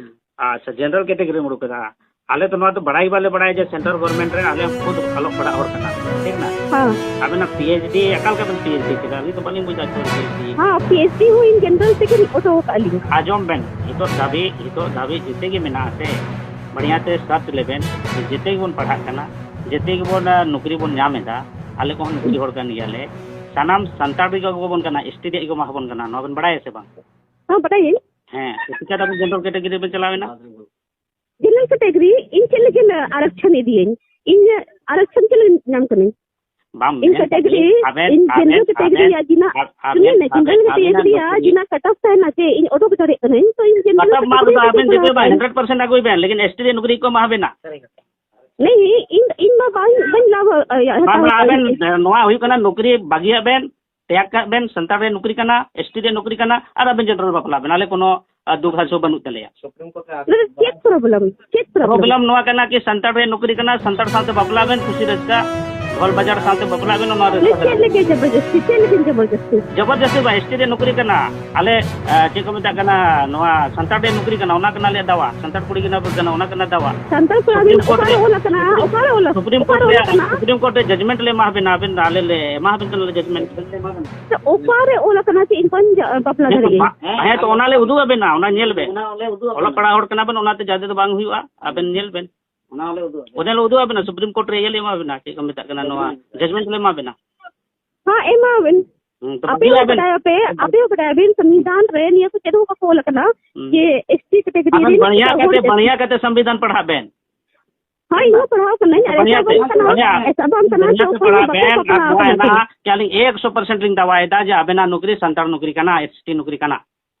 ᱟᱪᱪᱷᱟ, general category ᱨᱮᱢ ᱩᱰᱩᱠ ᱠᱮᱫᱟ᱾ ᱟᱞᱮ ᱫᱚ ᱱᱚᱣᱟ ᱫᱚ ᱵᱟᱲᱟᱭ ᱜᱮ ᱵᱟᱞᱮ ᱵᱟᱲᱟᱭᱟ ᱡᱮ central government ᱨᱮ ᱟᱞᱮ ᱠᱷᱩᱫ ᱚᱞᱚᱜ ᱯᱟᱲᱦᱟᱜ ᱦᱚᱲ ᱠᱟᱱᱟ, ᱴᱷᱤᱠ ᱱᱟ? ᱦᱮᱸ᱾ ᱟᱵᱮᱱᱟᱜ PhD, ᱚᱠᱟ ᱞᱮᱠᱟ ᱵᱮᱱ PhD ᱠᱮᱫᱟ? ᱟᱹᱞᱤᱧ ᱫᱚ ᱵᱟᱹᱞᱤᱧ ᱵᱩᱡᱽ ᱫᱟᱲᱮᱭᱟᱜ ᱠᱟᱱᱟ PhD᱾ ᱦᱮᱸ, PhD ᱦᱚᱸ ᱤᱧ general ᱛᱮᱜᱮ ᱚᱰᱚᱠ ᱟᱠᱟᱫ ᱞᱤᱧ᱾ ᱟᱸᱡᱚᱢ ᱵᱮᱱ, ᱱᱤᱛᱚᱜ ᱫᱷᱟᱹᱵᱤᱡ, ᱱᱤᱛᱚᱜ ᱫᱷᱟᱹᱵᱤᱡ ᱡᱮᱛᱮ ᱜᱮ ᱢᱮᱱᱟᱜᱼᱟ ᱥᱮ, ᱵᱟᱲᱤᱭᱟ ᱛᱮ search ᱞᱮᱵᱮᱱ, ᱡᱮᱛᱮ ᱜᱮᱵᱚᱱ ᱯᱟᱲᱦᱟᱜ ᱠᱟᱱᱟ, ᱡᱮᱛᱮ ᱜᱮᱵᱚᱱ, ᱟ, ᱱᱚᱠᱨᱤ ᱵᱚᱱ ᱧᱟᱢ ᱮᱫᱟ, ᱟᱞᱮ ᱠᱚᱦᱚᱸ ᱱᱚᱠᱨᱤ ᱦᱚᱲ ᱠᱟᱱ ᱜᱮᱭᱟᱞᱮ, ᱥᱟᱱᱟᱢ ᱥᱟᱱᱛᱟᱲ ᱜᱮ ᱜᱚ ᱵᱚᱱ ᱠᱟᱱᱟ, ST ᱨᱮᱭᱟᱜ ᱜᱮ ᱢᱟ ᱵᱚᱱ ᱠᱟᱱᱟ, ᱱᱚᱣᱟ ᱵᱮᱱ ᱵᱟᱲᱟᱭᱟ ᱥᱮ ᱵᱟᱝ? ᱦᱮᱸ, ᱵᱟᱰᱟᱭᱟᱹᱧ᱾ ᱦᱮᱸ, ᱪᱤᱠᱟᱹ ᱛᱮ ᱟᱵᱚ general category ᱵᱚᱱ ᱪᱟᱞᱟᱣ ᱮᱱᱟ? General category, ᱤᱧ ᱪᱮᱫ ᱞᱟᱹᱜᱤᱫ ᱟᱨᱚᱠᱪᱷᱚᱱ ᱤᱫᱤᱭᱟᱹᱧ? ᱤᱧ ᱟᱨᱚᱠᱪᱷᱚᱱ ᱪᱮᱫ ᱞᱟᱹᱜᱤᱫ ᱧᱟᱢ ᱠᱟᱹᱱᱟᱹᱧ? ᱵᱟᱝ, ᱤᱧ ᱢᱮᱱ category, ᱫᱟᱞᱤᱧ, ᱟᱵᱮᱱ, ᱤᱧ general ᱟᱵᱮᱱ, category ᱟᱵᱮᱱ, ᱨᱮᱭᱟᱜ ᱡᱤᱱᱟ-, ᱟᱵ-, ᱟᱵᱮᱱ, ᱥᱩᱱᱤ ᱢᱮ, general ᱟᱵᱮᱱ, category ᱟᱵᱮᱱᱟᱜ ᱨᱮᱭᱟᱜ ᱱᱚᱠᱨᱤ᱾ ᱡᱤᱱᱟ cut off ᱛᱟᱦᱮᱱᱟ ᱡᱮ ᱤᱧ ᱚᱰᱚᱠ ᱫᱟᱲᱮᱭᱟᱜ ᱠᱟᱹᱱᱟᱹᱧ, ᱛᱚ ᱤᱧ general ᱠᱟᱴᱟᱯ ᱢᱟᱨᱠ category ᱫᱚ ᱨᱮᱭᱟᱜ ᱟᱵᱮᱱ ᱡᱤᱱᱟ ᱡᱩᱫᱤ ᱵᱟᱝ ᱠᱟᱹᱱᱟᱹᱧ᱾ Hundred percent ᱟᱹᱜᱩᱭ ᱵᱮᱱ, ᱞᱮᱠᱤᱱ ST ᱨᱮ ᱱᱚᱠᱨᱤ ᱠᱚ ᱮᱢᱟ ᱵᱮᱱᱟ᱾ ᱱᱮᱭ, ᱤᱧ, ᱤᱧ ᱢᱟ ᱵᱟᱝ, ᱵᱟᱹᱧ ᱞᱟᱵᱷ, ᱤᱭᱟᱹ, ᱵᱟᱝ, ᱦᱟᱛᱟᱣ ᱵᱟᱝ, ᱟᱵᱮᱱ, ᱠᱟᱹᱱᱟᱹᱧ᱾ ᱱᱚᱣᱟ ᱦᱩᱭᱩᱜ ᱠᱟᱱᱟ ᱱᱚᱠᱨᱤ ᱵᱟᱹᱜᱤᱭᱟᱜ ᱵᱮᱱ, ᱛᱮᱭᱟᱜ ᱠᱟᱜ ᱵᱮᱱ, ᱥᱟᱱᱛᱟᱲ ᱨᱮᱭᱟᱜ ᱱᱚᱠᱨᱤ ᱠᱟᱱᱟ, ᱮᱥ ᱴᱤ ᱨᱮᱭᱟᱜ ᱱᱚᱠᱨᱤ ᱠᱟᱱᱟ, ᱟᱨ ᱟᱵᱮᱱ ᱡᱮᱱᱟᱨᱮᱞ ᱵᱟᱯᱞᱟᱜ ᱵᱮᱱ, ᱟᱞᱮ ᱠᱳᱱᱳ, ᱟ, ᱫᱩᱠ ᱦᱟᱨᱥᱳ ᱵᱟᱹᱱᱩᱜ ᱛᱟᱞᱮᱭᱟ᱾ ᱱᱚᱰᱮ ᱪᱮᱫ ᱯᱨᱚᱵᱞᱮᱢ? ᱪᱮᱫ ᱯᱨᱚᱵᱞᱮᱢ? ᱯᱨᱚᱵᱞᱮᱢ ᱱᱚᱣᱟ ᱠᱟᱱᱟ ᱠᱤ ᱥᱟᱱᱛᱟᱲ ᱨᱮᱭᱟᱜ ᱱᱚᱠᱨᱤ ᱠᱟᱱᱟ, ᱥᱟᱱᱛᱟᱲ ᱥᱟᱶᱛᱮ ᱵᱟᱯᱞᱟᱜ ᱵᱮᱱ, ᱠᱩᱥᱤ ᱨᱟᱹᱥᱠᱟᱹ, ᱰᱷᱚᱞ ᱵᱟᱡᱟᱨ ᱥᱟᱶᱛᱮ ᱵᱟᱯᱞᱟᱜ ᱵᱮᱱ, ᱚᱱᱟ ᱨᱟᱹᱥᱠᱟᱹ ᱪᱮᱫ ᱵᱮᱱ᱾ ᱞᱟᱹᱜᱤᱫ ᱡᱚᱵᱚᱨᱫᱚᱥᱛᱤ? ᱪᱮᱫ ᱞᱟᱹᱜᱤᱫ ᱡᱚᱵᱚᱨᱫᱚᱥᱛᱤ? ᱡᱚᱵᱚᱨᱫᱚᱥᱛᱤ ᱵᱟ, ᱮᱥ ᱴᱤ ᱨᱮᱭᱟᱜ ᱱᱚᱠᱨᱤ ᱠᱟᱱᱟ, ᱟᱞᱮ, ᱟ, ᱪᱮᱫ ᱠᱚ ᱢᱮᱛᱟᱜ ᱠᱟᱱᱟ, ᱱᱚᱣᱟ ᱥᱟᱱᱛᱟᱲ ᱨᱮᱭᱟᱜ ᱱᱚᱠᱨᱤ ᱠᱟᱱᱟ, ᱚᱱᱟ ᱠᱟᱱᱟ ᱟᱞᱮᱭᱟᱜ ᱫᱟᱣᱟ, ᱥᱟᱱᱛᱟᱲ ᱠᱩᱲᱤ ᱠᱟᱱᱟ ᱵᱚᱱ, ᱠᱟᱱᱟ, ᱚᱱᱟ ᱠᱟᱱᱟ ᱫᱟᱣᱟ᱾ ᱥᱟᱱᱛᱟᱲ ᱠᱚᱲᱟ ᱵᱤᱱ ᱥᱩᱯᱨᱤᱢ ᱠᱳᱨᱴ ᱚᱠᱟᱨᱮ ᱨᱮ, ᱚᱞ ᱟᱠᱟᱱᱟ? ᱥᱩᱯᱨᱤᱢ, ᱚᱠᱟᱨᱮ ᱥᱩᱯᱨᱤᱢ ᱠᱳᱨᱴ ᱚᱞ ᱨᱮᱭᱟᱜ, ᱟᱠᱟᱱᱟ? ᱥᱩᱯᱨᱤᱢ ᱠᱳᱨᱴ ᱨᱮ ᱡᱟᱡᱽᱢᱮᱱᱴ ᱞᱮ ᱮᱢᱟ ᱵᱮᱱᱟ, ᱟᱵᱮᱱ, ᱟᱞᱮ ᱞᱮ ᱮᱢᱟ ᱵᱮᱱ ᱠᱟᱱᱟ ᱞᱮ ᱡᱟᱡᱽᱢᱮᱱᱴ᱾ ᱚᱠᱟᱨᱮ ᱚᱞ ᱟᱠᱟᱱᱟ ᱡᱮ ᱤᱧ ᱵᱟᱹᱧ ᱡᱟ-, ᱵᱟᱯᱞᱟ ᱦᱮᱸ, ᱫᱟᱲᱮᱭᱟᱜᱼᱟ? ᱵᱟ-, ᱦᱮᱸ, ᱛᱚ ᱚᱱᱟ ᱞᱮ ᱩᱫᱩᱜ ᱟᱵᱮᱱᱟ, ᱚᱱᱟ ᱧᱮᱞ ᱵᱮᱱ᱾ ᱚᱱᱟ ᱞᱮ ᱩᱫᱩᱜ ᱟᱵᱮᱱᱟ᱾ ᱚᱞᱚᱜ ᱯᱟᱲᱦᱟᱣ ᱦᱚᱲ ᱠᱟᱱᱟ ᱵᱮᱱ, ᱚᱱᱟᱛᱮ ᱡᱟᱫᱮ ᱫᱚ ᱵᱟᱝ ᱦᱩᱭᱩᱜᱼᱟ, ᱟᱵᱮᱱ ᱧᱮᱞ ᱵᱮᱱ᱾ ᱚᱱᱟ ᱞᱮ ᱩᱫᱩᱜ ᱟᱵᱮᱱᱟ᱾ ᱚᱱᱟ ᱞᱮ ᱩᱫᱩᱜ ᱟᱵᱮᱱᱟ, ᱥᱩᱯᱨᱤᱢ ᱠᱳᱨᱴ ᱨᱮ ᱤᱭᱟᱹ ᱞᱮ ᱮᱢᱟ ᱵᱮᱱᱟ, ᱪᱮᱫ ᱠᱚ ᱢᱮᱛᱟᱜ ᱠᱟᱱᱟ, ᱱᱚᱣᱟ ᱡᱟᱡᱽᱢᱮᱱᱴ᱾ ᱡᱟᱡᱽᱢᱮᱱᱴ ᱞᱮ ᱮᱢᱟ ᱵᱮᱱᱟ᱾ ᱦᱮᱸ, ᱮᱢᱟ ᱵᱮᱱ᱾ ᱦᱩᱸ, ᱛᱚ ᱟᱯᱮ ᱵᱟᱹᱜᱤᱭᱟᱜ ᱦᱚᱸ ᱵᱮᱱ᱾ ᱵᱟᱰᱟᱭᱟᱯᱮ, ᱟᱯᱮ ᱦᱚᱸ ᱵᱟᱰᱟᱭᱟᱵᱤᱱ, ᱥᱚᱝᱵᱤᱫᱷᱟᱱ ᱨᱮ ᱱᱤᱭᱟᱹ ᱠᱚ ᱪᱮᱫ ᱦᱚᱸ ᱵᱟᱠᱚ ᱚᱞ ᱟᱠᱟᱱᱟ ᱦᱩᱸ᱾ ᱡᱮ ᱮᱥ ᱴᱤ ᱠᱮᱴᱮᱜᱚᱨᱤ ᱟᱵᱮᱱ ᱨᱮᱱ ᱵᱟᱹᱲᱤᱭᱟ ᱮᱴᱟᱜ ᱦᱚᱲ ᱠᱟᱛᱮ, ᱡᱟᱹᱛᱤ᱾ ᱵᱟᱹᱲᱤᱭᱟ ᱠᱟᱛᱮ ᱥᱚᱝᱵᱤᱫᱷᱟᱱ ᱯᱟᱲᱦᱟᱜ ᱵᱮᱱ᱾ ᱦᱳᱭ, ᱤᱧ ᱦᱚᱸ ᱯᱟᱲᱦᱟᱣ ᱠᱟᱹᱱᱟᱹᱧ, ᱟᱨ ᱵᱟᱹᱲᱤᱭᱟ ᱮᱴᱟᱜ ᱛᱮ, ᱵᱟᱝ ᱠᱟᱱᱟ, ᱵᱟᱹᱲᱤᱭᱟ, ᱮᱴᱟᱜ ᱵᱟᱝ ᱠᱟᱱᱟ, ᱵᱟᱹᱲᱤᱭᱟ ᱛᱮ ᱚᱠᱚᱭ ᱦᱚᱸ ᱯᱟᱲᱦᱟᱜ ᱵᱟᱠᱚ ᱵᱮᱱ, ᱯᱟᱲᱦᱟᱣ ᱟᱨ ᱠᱟᱱᱟ᱾ ᱱᱚᱣᱟ ᱮᱱᱟ, ᱠᱤ ᱟᱹᱞᱤᱧ ᱮᱠᱥᱚ ᱯᱟᱨᱥᱮᱱᱴ ᱞᱤᱧ ᱫᱟᱣᱟᱭᱮᱫᱟ ᱡᱮ ᱟᱵᱮᱱᱟᱜ ᱱᱚᱠᱨᱤ ᱥᱟᱱᱛᱟᱲ ᱱᱚᱠᱨᱤ ᱠᱟᱱᱟ, ᱮᱥ ᱴᱤ ᱱᱚᱠᱨᱤ ᱠᱟᱱᱟ᱾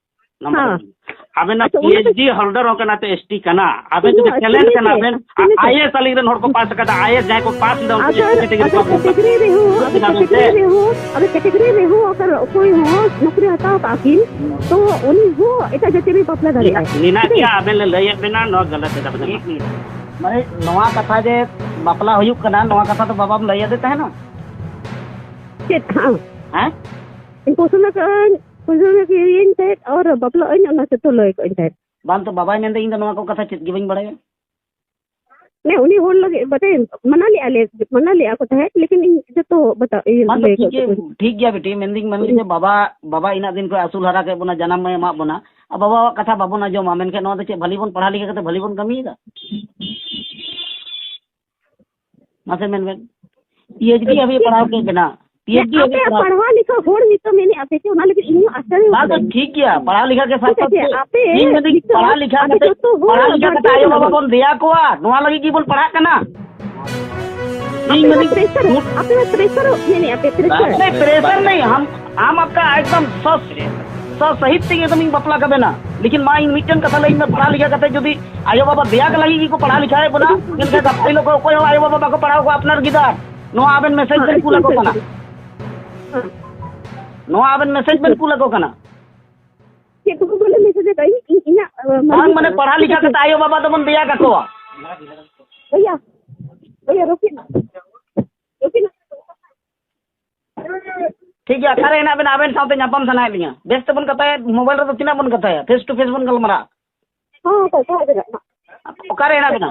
ᱱᱟᱢᱵᱟᱨ ᱦᱮᱸ᱾ ᱚᱱ᱾ ᱟᱵᱮᱱᱟᱜ ᱟᱪᱪᱷᱟ, ᱚᱱᱟ ᱫᱚ ᱯᱤ ᱮᱭᱤᱪ ᱰᱤ ᱦᱳᱞᱰᱟᱨ ᱦᱚᱸ ᱠᱟᱱᱟ ᱛᱚ, ᱮᱥ ᱴᱤ ᱠᱟᱱᱟ᱾ ᱟᱵᱮᱱ ᱡᱩᱫᱤ ᱥᱩᱱᱩ, ᱴᱮᱞᱮᱱᱴ ᱥᱩᱱᱩ ᱠᱟᱱᱟ ᱯᱮ, ᱵᱮᱱ, ᱥᱩᱱᱩ ᱯᱮ᱾ ᱟᱭ ᱮ ᱮᱥ ᱟᱹᱞᱤᱧ ᱨᱮᱱ ᱦᱚᱲ ᱠᱚ ᱯᱟᱥ ᱟᱠᱟᱫᱟ, ᱟᱭ ᱮ ᱮᱥ ᱡᱟᱦᱟᱸᱭ ᱠᱚ ᱯᱟᱥ ᱮᱫᱟ, ᱩᱱᱠᱩ ᱟᱜᱟᱨ, ᱮᱥ ᱴᱤ ᱠᱟᱛᱮ ᱟᱜᱟᱨ ᱠᱚ ᱟᱹᱜᱩ ᱠᱟᱛᱮ᱾ ᱠᱮᱴᱮᱜᱚᱨᱤ ᱨᱮᱦᱚᱸ, ᱵᱩᱡᱽ ᱟᱜᱟᱨ ᱠᱮᱫᱟ ᱵᱮᱱ ᱥᱮ? ᱠᱮᱴᱮᱜᱚᱨᱤ ᱨᱮᱦᱚᱸ, ᱟᱜᱟᱨ ᱠᱮᱴᱮᱜᱚᱨᱤ ᱨᱮᱦᱚᱸ ᱟᱜᱟᱨ ᱚᱠᱚᱭ ᱦᱚᱸ ᱱᱚᱠᱨᱤ ᱦᱟᱛᱟᱣ ᱠᱟᱜ ᱠᱤᱱ, ᱛᱚ ᱩᱱᱤ ᱦᱚᱸ ᱮᱴᱟᱜ ᱡᱟᱹᱛᱤ ᱨᱮ ᱵᱟᱯᱞᱟ ᱫᱟᱲᱮᱭᱟᱜᱼᱟᱭ᱾ ᱢᱮᱱᱟᱜ ᱴᱷᱤᱠ ᱜᱮᱭᱟ, ᱟᱵᱮᱱ ᱞᱮ ᱞᱟᱹᱭᱮᱫ ᱵᱮᱱᱟ, ᱱᱚᱣᱟ ᱜᱟᱞᱟᱛ ᱮᱫᱟ ᱵᱮᱱ᱾ ᱢᱤᱫ ᱢᱤᱱᱤᱴ᱾ ᱢᱟᱱᱮ ᱱᱚᱣᱟ ᱠᱟᱛᱷᱟ ᱡᱮ ᱵᱟᱯᱞᱟ ᱦᱩᱭᱩᱜ ᱠᱟᱱᱟ, ᱱᱚᱣᱟ ᱠᱟᱛᱷᱟ ᱫᱚ ᱵᱟᱵᱟᱢ ᱞᱟᱹᱭ ᱟᱫᱮ ᱛᱟᱦᱮᱱᱟ? ᱪᱮᱫ? ᱦᱮᱸ᱾ ᱦᱮᱸ? ᱤᱧ ᱯᱚᱥᱚᱱᱫ ᱟᱠᱟᱫᱟᱹᱧ, ᱯᱚᱥᱚᱱᱫ ᱟᱠᱟᱫᱟᱹᱧ ᱛᱟᱦᱮᱸᱫ ᱟᱨ ᱵᱟᱯᱞᱟᱜ ᱟᱹᱧ, ᱚᱱᱟ ᱥᱮᱛᱚ ᱞᱟᱹᱭ ᱠᱟᱜ ᱟᱹᱧ ᱛᱟᱦᱮᱸᱫ᱾ ᱵᱟᱝ ᱛᱚ, ᱵᱟᱵᱟᱭ ᱢᱮᱱᱫᱟ, "ᱤᱧ ᱫᱚ ᱱᱚᱣᱟ ᱠᱚ ᱠᱟᱛᱷᱟ ᱪᱮᱫ ᱜᱮ ᱵᱟᱹᱧ ᱵᱟᱲᱟᱭᱟ"᱾ ᱦᱮᱸ, ᱩᱱᱤ ᱦᱚᱲ ᱞᱟᱹᱜᱤᱫ ᱵᱟᱰᱟᱭ, ᱢᱟᱱᱟ ᱞᱮᱜᱼᱟ ᱞᱮ, ᱢᱟᱱᱟ ᱞᱮᱜᱼᱟ ᱠᱚ ᱛᱟᱦᱮᱸᱫ, ᱞᱮᱠᱤᱱ ᱤᱧ ᱡᱚᱛᱚ ᱵᱟᱛᱟ-, ᱤᱭᱟᱹ, ᱵᱟᱝ ᱛᱚ, ᱞᱟᱹᱭ ᱴᱷᱤᱠ ᱠᱟᱜ ᱜᱮ, ᱠᱚᱣᱟᱧ᱾ ᱴᱷᱤᱠ ᱜᱮᱭᱟ ᱵᱤᱴᱤ, ᱢᱮᱱᱫᱟᱹᱧ, ᱢᱟᱱᱮ ᱦᱩᱸ᱾ ᱡᱮ ᱵᱟᱵᱟ, ᱵᱟᱵᱟ ᱤᱱᱟᱹᱜ ᱫᱤᱱ ᱠᱷᱚᱱ ᱟᱹᱥᱩᱞ ᱦᱟᱨᱟ ᱠᱮᱫ ᱵᱚᱱᱟ, ᱡᱟᱱᱟᱢ ᱮ ᱮᱢᱟᱜ ᱵᱚᱱᱟ, ᱟᱨ ᱵᱟᱵᱟᱣᱟᱜ ᱠᱟᱛᱷᱟ ᱵᱟᱵᱚᱱ ᱟᱸᱡᱚᱢᱟ, ᱢᱮᱱᱠᱷᱟᱱ ᱱᱚᱣᱟ ᱫᱚ ᱪᱮᱫ ᱵᱷᱟᱞᱤ ᱵᱚᱱ ᱯᱟᱲᱦᱟᱣ ᱞᱮᱠᱷᱟ ᱠᱟᱛᱮ ᱵᱷᱟᱞᱤ ᱵᱚᱱ ᱠᱟᱹᱢᱤᱭᱮᱫᱟ? ᱢᱟᱥᱮ ᱢᱮᱱ ᱵᱮᱱ, ᱯᱤ ᱮᱭᱤᱪ ᱰᱤ ᱦᱟᱹᱵᱤᱡ ᱯᱟᱲᱦᱟᱣ ᱠᱮᱫ ᱵᱮᱱᱟ, ᱯᱤ ᱮᱭᱤᱪ ᱰᱤ ᱦᱟᱹᱵᱤᱡ ᱟᱯᱮᱭᱟᱜ ᱯᱟᱲᱦᱟᱣ᱾ ᱯᱟᱲᱦᱟᱣ ᱞᱮᱠᱷᱟ ᱦᱚᱲ ᱱᱤᱛᱚᱜ ᱢᱮᱱᱮᱫ ᱟᱯᱮ ᱪᱮ, ᱚᱱᱟ ᱞᱟᱹᱜᱤᱫ ᱤᱧ ᱦᱚᱸ ᱟᱥᱪᱚᱨᱡᱚ ᱵᱟᱝ, ᱫᱚ ᱠᱟᱱᱟᱧ᱾ ᱴᱷᱤᱠ ᱜᱮᱭᱟ, ᱯᱟᱲᱦᱟᱣ ᱞᱮᱠᱷᱟ ᱜᱮ ᱴᱷᱤᱠ ᱥᱟᱨᱛᱷᱚᱠ ᱟᱪᱷᱮ, ᱪᱮᱫ? ᱟᱯᱮ ᱤᱧ ᱢᱮᱱᱫᱟᱹᱧ, ᱱᱤᱛᱚᱜ ᱯᱟᱲᱦᱟᱣ ᱞᱮᱠᱷᱟ ᱟᱯᱮ ᱠᱟᱛᱮ ᱡᱚᱛᱚ ᱦᱚᱲ ᱟᱭᱳ ᱵᱟᱵᱟ ᱵᱚᱱ ᱫᱮᱭᱟ ᱠᱚᱣᱟ, ᱱᱚᱣᱟ ᱞᱟᱹᱜᱤᱫ ᱜᱮᱵᱚᱱ ᱯᱟᱲᱦᱟᱜ ᱠᱟᱱᱟ᱾ ᱤᱧ ᱟᱯᱮ ᱢᱟ ᱢᱮᱱᱫᱟᱹᱧ, ᱯᱨᱮᱥᱟᱨ, ᱟᱯᱮ ᱢᱟ ᱯᱨᱮᱥᱟᱨ ᱢᱮᱱᱮᱫ ᱟᱯᱮ, ᱯᱨᱮᱥᱟᱨ᱾ ᱯᱨᱮᱥᱟᱨ ᱱᱟᱹᱭ, ᱦᱟᱢ, ᱟᱢ ᱟᱯᱠᱟ ᱮᱠᱫᱚᱢ ᱥᱚ, ᱥᱚ ᱥᱟᱦᱤᱛ ᱛᱮᱜᱮ ᱮᱠᱫᱚᱢ ᱤᱧ ᱵᱟᱯᱞᱟ ᱠᱟᱵᱮᱱᱟ᱾ ᱞᱮᱠᱤᱱ ᱢᱟ ᱤᱧ ᱢᱤᱫᱴᱮᱱ ᱠᱟᱛᱷᱟ ᱞᱟᱹᱭ ᱢᱮ, ᱯᱟᱲᱦᱟᱣ ᱞᱮᱠᱷᱟ ᱠᱟᱛᱮ ᱡᱩᱫᱤ ᱟᱭᱳ ᱵᱟᱵᱟ ᱫᱮᱭᱟ ᱠᱚ ᱞᱟᱹᱜᱤᱫ ᱜᱮᱠᱚ ᱯᱟᱲᱦᱟᱣ ᱞᱮᱠᱷᱟᱭᱮᱫ ᱵᱚᱱᱟ, ᱢᱮᱱᱠᱷᱟᱱ ᱜᱟᱯᱟ ᱦᱤᱞᱳᱜ ᱠᱚ ᱚᱠᱚᱭ ᱦᱚᱸ ᱟᱭᱳ ᱵᱟᱵᱟ ᱵᱟᱠᱚ ᱯᱟᱲᱦᱟᱣ ᱠᱚᱣᱟ ᱟᱯᱱᱟᱨ ᱜᱤᱫᱟᱹᱨ᱾ ᱱᱚᱣᱟ ᱟᱵᱮᱱ ᱢᱮᱥᱮᱡᱽ ᱵᱮᱱ ᱠᱩᱞ ᱟᱠᱚ ᱠᱟᱱᱟ᱾ ᱦᱮᱸ᱾ ᱱᱚᱣᱟ ᱟᱵᱮᱱ ᱢᱮᱥᱮᱡᱽ ᱵᱮᱱ ᱠᱩᱞ ᱟᱠᱚ ᱠᱟᱱᱟ? ᱪᱮᱫ ᱠᱚ ᱵᱚᱞᱮ ᱢᱮᱥᱮᱡᱽ ᱟᱠᱟᱫ? ᱤᱧ, ᱤᱧ, ᱤᱧᱟᱹᱜ, ᱟᱸ, ᱵᱟᱝ, ᱢᱟᱱᱮ ᱢᱟᱱᱮ ᱯᱟᱲᱦᱟᱣ ᱞᱮᱠᱷᱟ ᱠᱟᱛᱮ ᱟᱭᱳ ᱵᱟᱵᱟ ᱫᱚᱵᱚᱱ ᱫᱮᱭᱟ ᱠᱟᱠᱚᱣᱟ᱾ ᱵᱷᱟᱭᱟ, ᱵᱷᱟᱭᱟ, ᱨᱩᱠᱤ ᱱᱟ, ᱨᱩᱠᱤ ᱱᱟ᱾ ᱴᱷᱤᱠ ᱜᱮᱭᱟ, ᱚᱠᱟᱨᱮ ᱦᱮᱱᱟᱜ ᱵᱮᱱᱟ? ᱟᱵᱮᱱ ᱥᱟᱶᱛᱮ ᱧᱟᱯᱟᱢ ᱥᱟᱱᱟᱭᱮᱫ ᱞᱤᱧᱟ᱾ ᱵᱮᱥ ᱛᱮᱵᱚᱱ ᱠᱟᱛᱷᱟᱭᱟ, ᱢᱳᱵᱟᱭᱤᱞ ᱨᱮᱫᱚ ᱛᱤᱱᱟᱹᱜ ᱵᱚᱱ ᱠᱟᱛᱷᱟᱭᱟ? ᱯᱷᱮᱥ ᱴᱩ ᱯᱷᱮᱥ ᱵᱚᱱ ᱜᱟᱞᱢᱟᱨᱟᱜᱼᱟ᱾ ᱦᱚᱸ, ᱠᱟᱛᱷᱟ ᱜᱮ ᱱᱟᱜ᱾ ᱚᱠᱟᱨᱮ ᱦᱮᱱᱟᱜ ᱵᱮᱱᱟ?